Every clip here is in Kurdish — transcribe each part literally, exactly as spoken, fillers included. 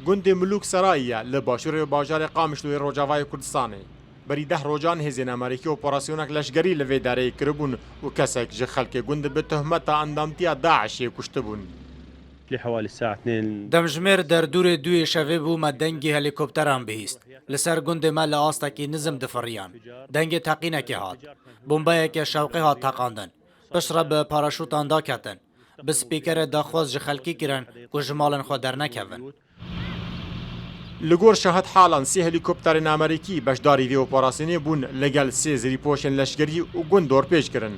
Gundê Milûk Serayî ye li başûrê bajarê Qamişloyê Rojavayê Kurdistanê. Berî deh rojan hêzên Amerîkî operasyonek leşgerî li vê derê kiribûn û kesek ji xelkê gund bi tohmeta endamtiya DAIŞê kuştibûn. لحوالي الساعة اثنين. Demjimêr derdûrê duyê şevê bû, me dengê helîkopteran bihîst. Li ser gundê me li astekî nizm difiriyan. Dengê teqînekê hat. Bombeyeke şewqê hat teqandin. Piştre bi paraşûtan daketin. Bi spîkerê daxwaz ji xelkî kirin ku ji malên xwe dernekevin. Li gor şahidhalan sê helîkopterên Amerîkî beşdarî vê operasyonê bûn, li gel sê zirîpoşên leşkerî û gund dorpêç kirin.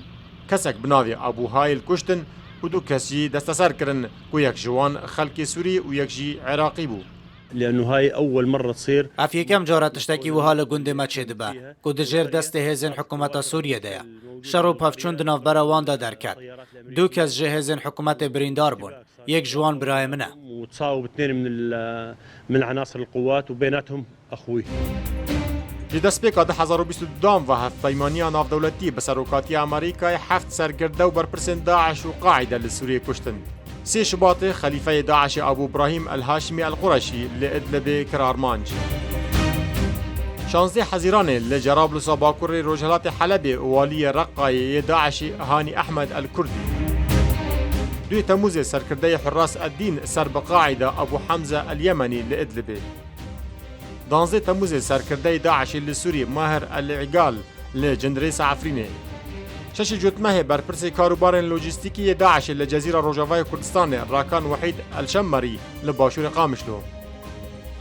Kesek bi navê Abu Hayl kuştin û du kes jî desteser kirin, ku yek ji wan xelkê Sûrî û yek jî Iraqî bû. لأنه هاي أول مرة تصير. Ev yekem car e tiştekî wiha li gundê me çêdibe, ku di jêr destê hêzên hikûmeta Sûriyê de ye. Şer û pevçûn di navbera wan de derket. Du kes ji hêzên hikûmetê birîndar bûn. Yek ji wan birayê min e. وتصاوب اثنين من ال-، من عناصر القوات وبيناتهم أخوي. Ji destpêka du hezar û bîst û du dan ve hevpeymaniya navdewletî bi serokatiya Amerîkayê heft serkirde û berpirsên DAIŞ û Qaîde li Sûriyê kuştin. Sê Şubatê xelîfeyê DAIŞê Abu Brahîm El Haşimî El Qureşî li Idlibê kir armanc. Şanzdeh Hezîranê li Cerablusa Bakurê Rojhilatê Helebê û waliyê Reqayê yê DAIŞê Hanî Ehmed El Kurdî. Duyê Temûzê serkirdeyê Hurras Eddîn ser bi Qaîde Abu Hemze El Yemenî li Idlibê. Danzdeh Temûzê serkirdeyê DAIŞê li Sûrî Maher El Îgal li Cindirêsa Efrînê. Şeşê Cotmehê berpirsê karûbarên lojîstîkî yê DAIŞê li Cezîra Rojavayê Kurdistanê Rakan Wehîd El Şemmerî li başûrê Qamişlo.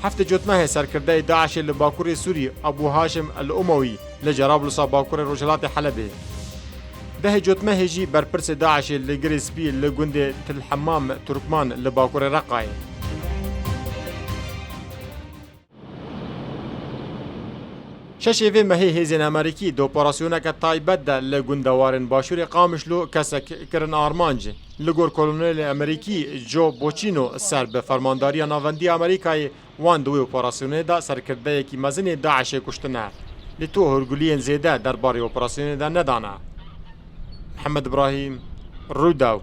Heftê Cotmehê serkirdeyê DAIŞê li Bakurê Sûrî Abu Haşim El Umewî li Cerablusa Bakurê Rojhilatê Helebê. Dehê Cotmehê jî berpirsê DAIŞê li Girê Spî li gundê Til Hemam Turkman li Bakurê Reqayê. Şeşê vê mehê hêzên Amerîkî di operasyoneke taybet de li gundewarên başûrê Qamişlo kesek kirin armanc. Li gor kolonelê Amerîkî Joe Bocino ser bi Fermandariya Navendî ya Amerîkayê wan di wê operasyonê de serkirdeyekî mezin ê DAIŞê kuştine. Lê tu hûrguliyên zêde derbarê operasyonê de nedane. Mihemed Ibrahîm, Rûdaw.